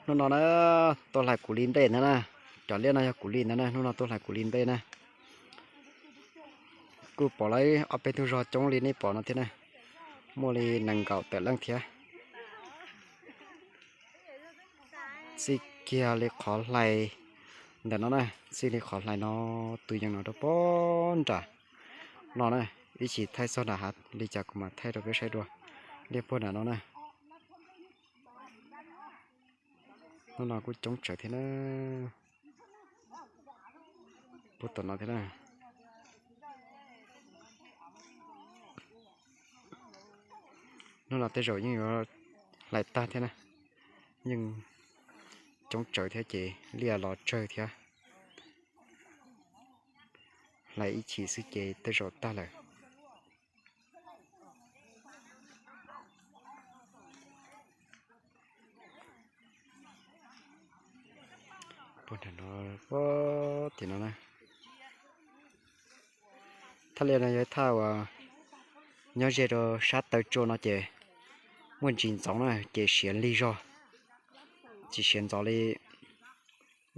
Hnub no na, tuaj hlais kuv li nplej ntag na. Cov liaj no yog kuv li ntag na, hnub no tuaj hlais kuv li nplej na. Kuj pom lawv ob peb tug zog coob li nej pom no thiab na. Muaj li nees nkaum tawm leej thiab. Txij kiag li qhov hlais ntawm no na, txij li qhov hlais no tus yees no rau pem nram no na. Ib chim thaij txog nram hav li cas kuv mam thaij rau peb saib dua. Liaj puag nram no na. Hnub no kuj coob tsawv thiab na. Puag tom no thiab na. Hnub no tej zaum yeej yuav hlais tag thiab na. Yeej coob tsawv thiab ces liaj los tsawg thiab. Hlais ib chim xwb ces tej zaum tag lawm. Puag nram no, puag tim no na. Thaj liaj no yog thaj uas nyob ze rau sab taw tsua no ces muaj ntsis ntxoov na ces siav lig zog, tsis siav ntxov li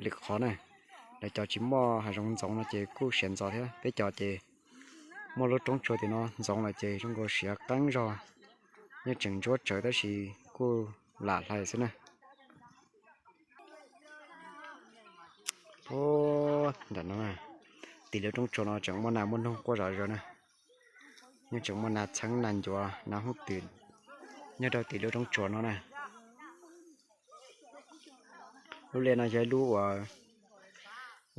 lwm qhov na. Lawv cov tsis muaj hav zoov ntxoov no ces kuj siav ntxov thiab. Peb cov ces muaj lub roob tsua tim no ntxoov lawm ces zoo nkaus siav qeeb zog. Yeej tseem ntsuab tsawv tab sis kuj lam hlais xwb na. Puag nram no, tim lub roob tsua no tseem muaj nas muaj noog quaj zom zaws na. Yeej tseem muaj nas txheeb nas ncuav nas hooj twm nyob rau tim lub roob tsua no na. Lub liaj no yog ib lub uas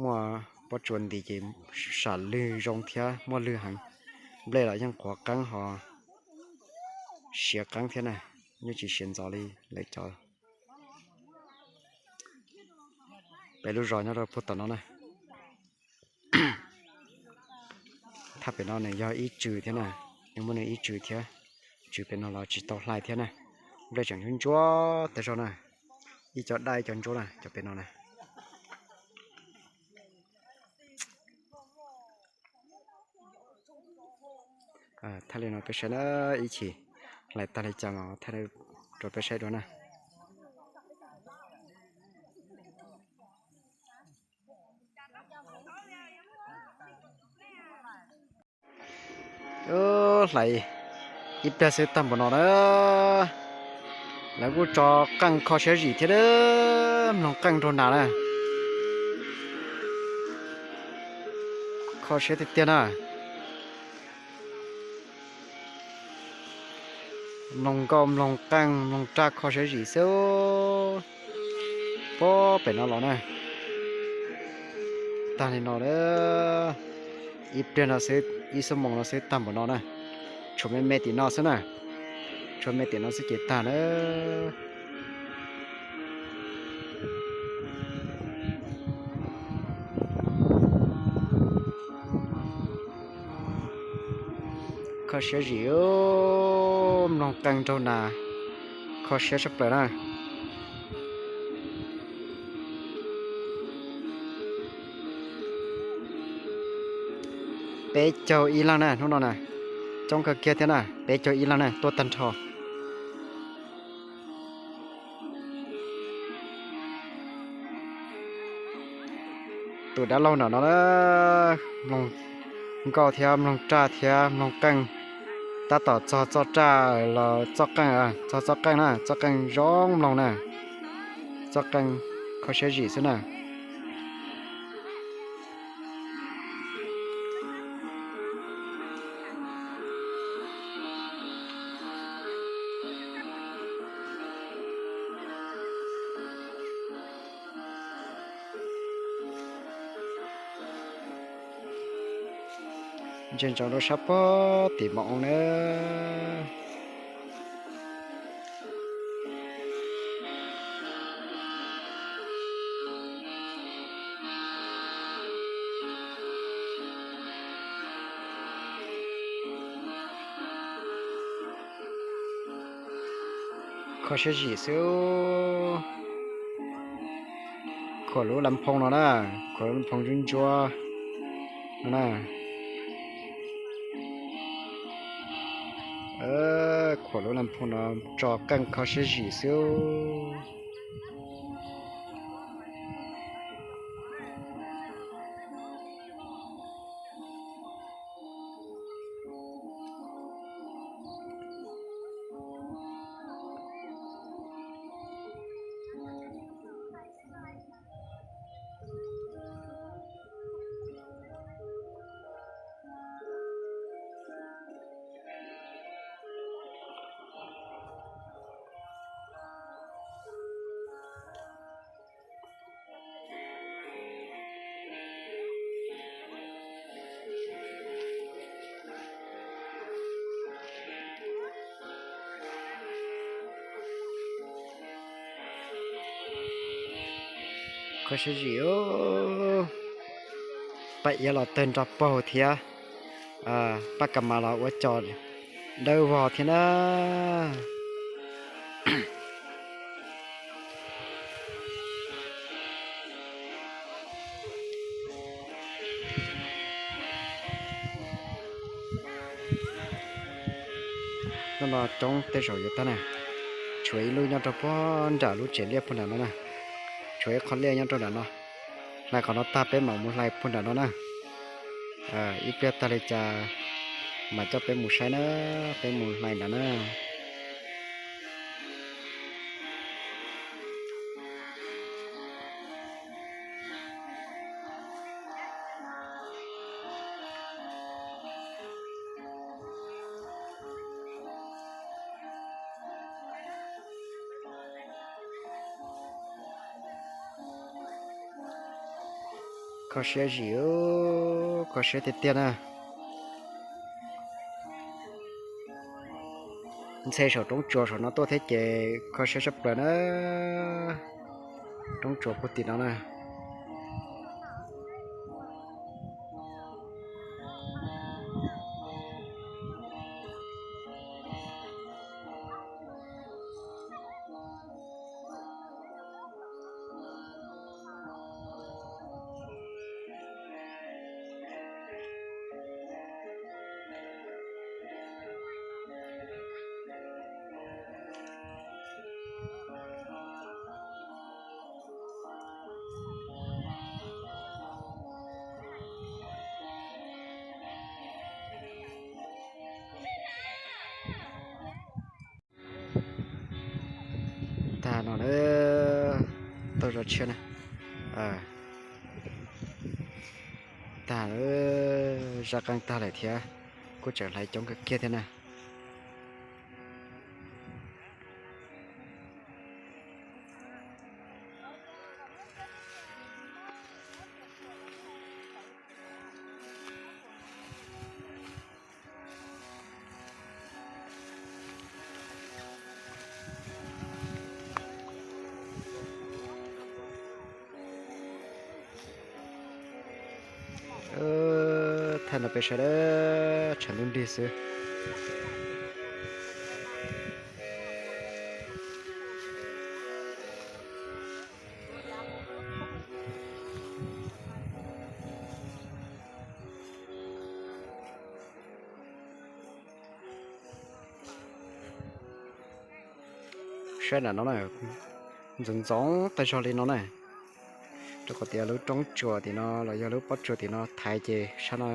muaj pob tsuas ntis ces sam lwg zoo thiab muaj lwg heev. Nplej los yeej qhuav qeeb ho siav qeeb thiab na, yeej tsis siav ntxov li lawv cov. Peb lub zos nyob rau puag tom no na. Thaj pem no nws yog ib tswm thiab na, nws muaj nws ib tswm thiab. Tswm pem no los tsis tau hlais thiab na. Nplej tseem ntsuab ntsuab tag zog na, ib co daj ib co ntsuab na cov pem no na. Thaij li no peb saib na, ib chim hlais tag li cas mas thaij rau peb saib dua na. Hlais ib pliag xwb tag npaum no na. Lawv kuj tso qeej kho siab zim thiab, mloog qeej nraug nas na. Kho siab tiag tiag na. Mloog nkauj mloog qeej mloog raj kho siab zim xwb. Puag pem no los na. Tag li no lawm. Ib pliag no xwb, ib xuab moos no xwb tag npaum no na. Tshuav me me tim no xwb na. Tshuav me tim no xwb ces tag na. Kho siab zim, mloog qeej nraug nas, kho siab tshaj plaws na. Peb caug ib leeg na hnub no na, coob kawg kiag thiab na, peb caug ib leeg na tuaj tag nrho. Tus dab laug nram no na, mloog nkauj thiab mloog raj thiab mloog qeej, tab tom txog txoj raj los txoj qeej, txog txoj qeej na, txoj qeej zoo mloog na, txoj qeej kho siab zim xwb na. Ntsia ntsoov rau sab puag tim mos oo na. Kho siab zim xwb. Khuam lub las phoo no na, khuam lub las phoo ntsuab ntsuab no na. Khuam lub las phoo no tso qeej kho siab zim xwb. Kho siab zim, Paj Iav los tawg nrog paug thiab, Paj Kam Mas los ua cos dawb vog thiab na. Hnub no coob tej zaum yuav tag na. Tshuav ib lub nyob rau puag nram lub tsev liaj puag nram no na. Tshuav ib qho liaj nyob rau nram no. Hlais qhov no tag peb mam mus hlais puag nram no na. Ib pliag tag li cas mam coj peb mus saib na, peb mus hlais nram na. Kho siab zim, kho siab tiag tiag na. Ntxhe saum roob tsuas saum no tuaj thiab ces kho siab sab plaws na. Roob tsuas puag tim no na. Tag no na, tau zov tshiab na. Tag, zaj qeej tag lawm thiab, kuj tseem hlais coob kawg kiag thiab na. Thaij no peb saib, tshav ntuj nrig xwb. Saib nram no na, ntxoov ntxoov tag zog li no na. Rau qhov tias lub roob tsuas tim no los yog lub pob tsuas tim no thaiv ces sab no,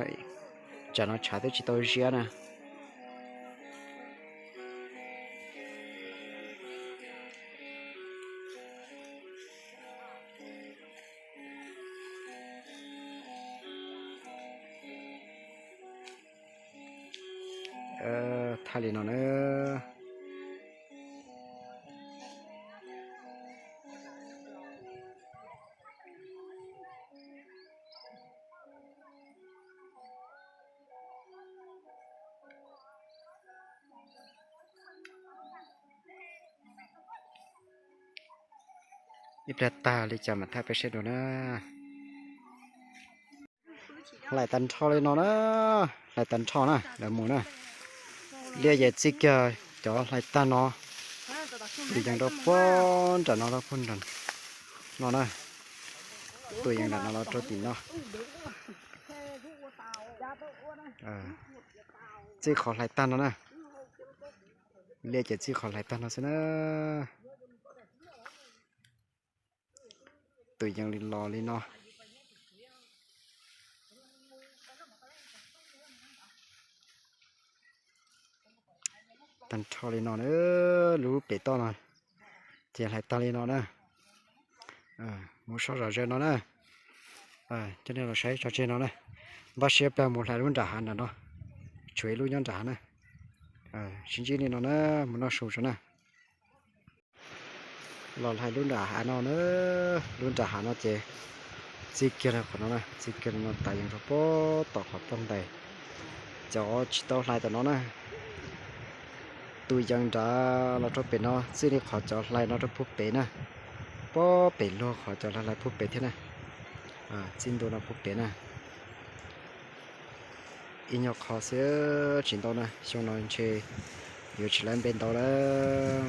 tsam no tshav twb tsis tau ziab na. Thaij li no na. Ib pliag tag li cas mam thaij peb saib dua na. Hlais tag nrho li no na. Hlais tag nrho na, lawv mus na. Liaj ces txij kiag cov hlais tag no, tus yees rau puag nram no, rau puag nram no na. Tus yees nram no los rau tim no. Txij qhov hlais tag no na. Liaj ces txij qhov hlais tag no xwb na. Tus yees li los li no. Tag nrho li no na, lub pem toj no ces hlais tag li no na. Mus soj zom zaws no na. Coj nej los saib tso tseg no na. Npaj siab peb mus hlais lub nram hav nram no. Tshuav ib lub nyob nram hav na. Sib ntsib li no na, mus noj su tso na. Los hlais lub nram hav no na, lub nram hav no ces txij kiag qhov no na, txij kiag no tas yees rau puag tom qhov toj ntais. Cov tsis tau hlais tom no na, tus yees nrad los rau pem no, txij li qhov cov hlais no rau puag pem na. Pob pem luag qhov cov hlais hlais puag pem thiab na. Txij ntua no puag pem na. Ib nyuag qho xwb tsis ntau na, xyoo no ntshe yuav tsis laib npe ntau lawm.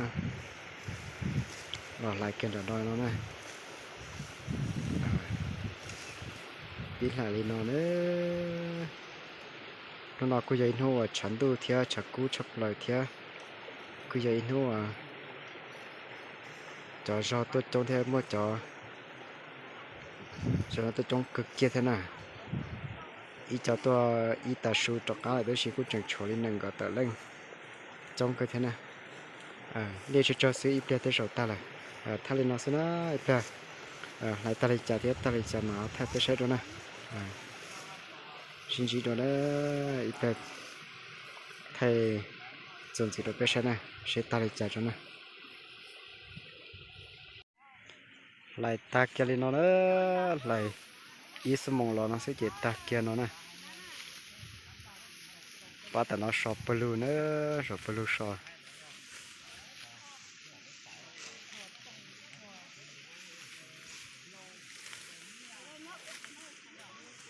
Los hlais kiag nram no no na. Pib hlais li no na. Hnub no kuj yog ib hnub uas tshav ntuj thiab tshav kub tshaj plaws thiab. Kuj yog ib hnub uas cov zog tuaj coob thiab muaj cov, cov zog tuaj coob kawg kiag thiab na. Ib co tuaj ib tag su rov qab lawm tab sis kuj tseem tshuav li nees nkaum tawm leej coob kawg thiab na. Liaj tsawg tsawg xwb ib pliag tej zaum tag lawm. Thaij li no xwb na, ib pliag hlais tag li cas thiab tag li cas mas thaij peb saib dua na. Sib ntsib dua na, ib pliag thaij txuas ntxiv rau peb saib na, seb tag li cas tso na. Hlais tag kiag li no na, hlais ib xuab moos los no xwb ces tag kiag no na. Pab tam no so pawg lug na, so pawg lug so.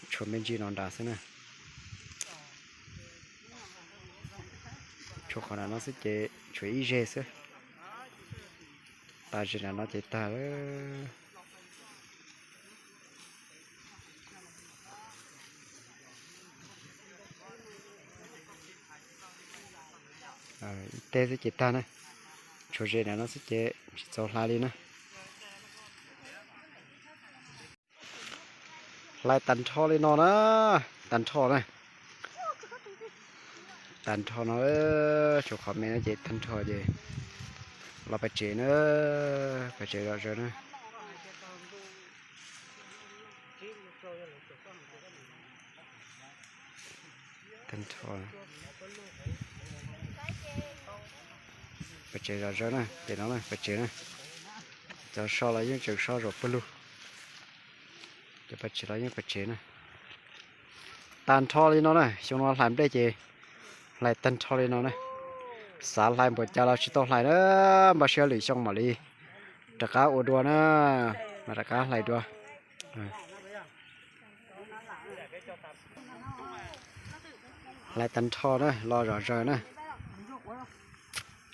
Tshuav me ntsis no nrad xwb na. Tshuav qhov nram no xwb ces tshuav ib zeg xwb. Tas zem nram no ces tag. Ib teg xwb ces tag na. Tshuav zem nram no xwb ces tsis txaus hlais li na. Hlais tag nrho li no na, tag nrho na. Tag nrho no, tshuav qhov me no ces tag nrho ces los pem tsev na, pem tsev zom zaws na. Tag nrho pem tsev zom zaws na, ces no na pem tsev na. Cov so los yeej tseem so zaum pawg lug. Cov pem tsev los yeej pem tsev na. Tag nrho li no na, xyoo no hlais nplej ces hlais tag nrho li no na. Xav hlais npaum cas los tsis tau hlais na, npaj siab lwm xyoo mam li rov qab ua dua na, mam rov qab hlais dua. Hlais tag nrho na, los zom zaws na.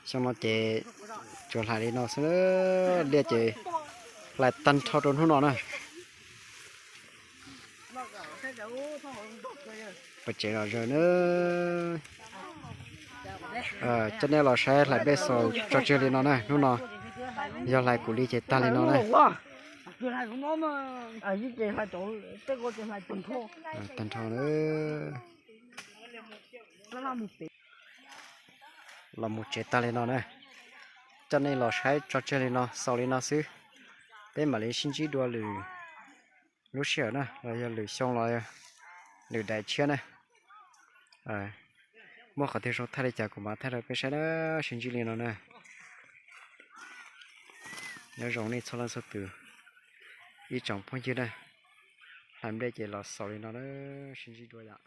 Xyoo no ces tsuas hlais li no xwb, liaj ces hlais tag nrho rau hnub no na. Pem tsev zom zaws na. Coj nej los saib hlais nplej xaus tso tseg li no na, hnub no yog hlais kuv li ces tag li no na. Tag nrho na. Los mus tsev tag li no na. Coj nej los saib tso tseg li no, xaus li no xwb. Peb mam li sib ntsib dua lwm lub sij hawm na, los yog lwm xyoo los lwm daim tshiab na. Muaj qhov twg zoo thaij li cas kuv mam thaij rau peb saib na, sib ntsib li no na. Nyob zoo nej txhua leej txhua tus, ib tsoom phooj ywg na. Hlais nplej ces los xaus li no na, sib ntsib dua yom.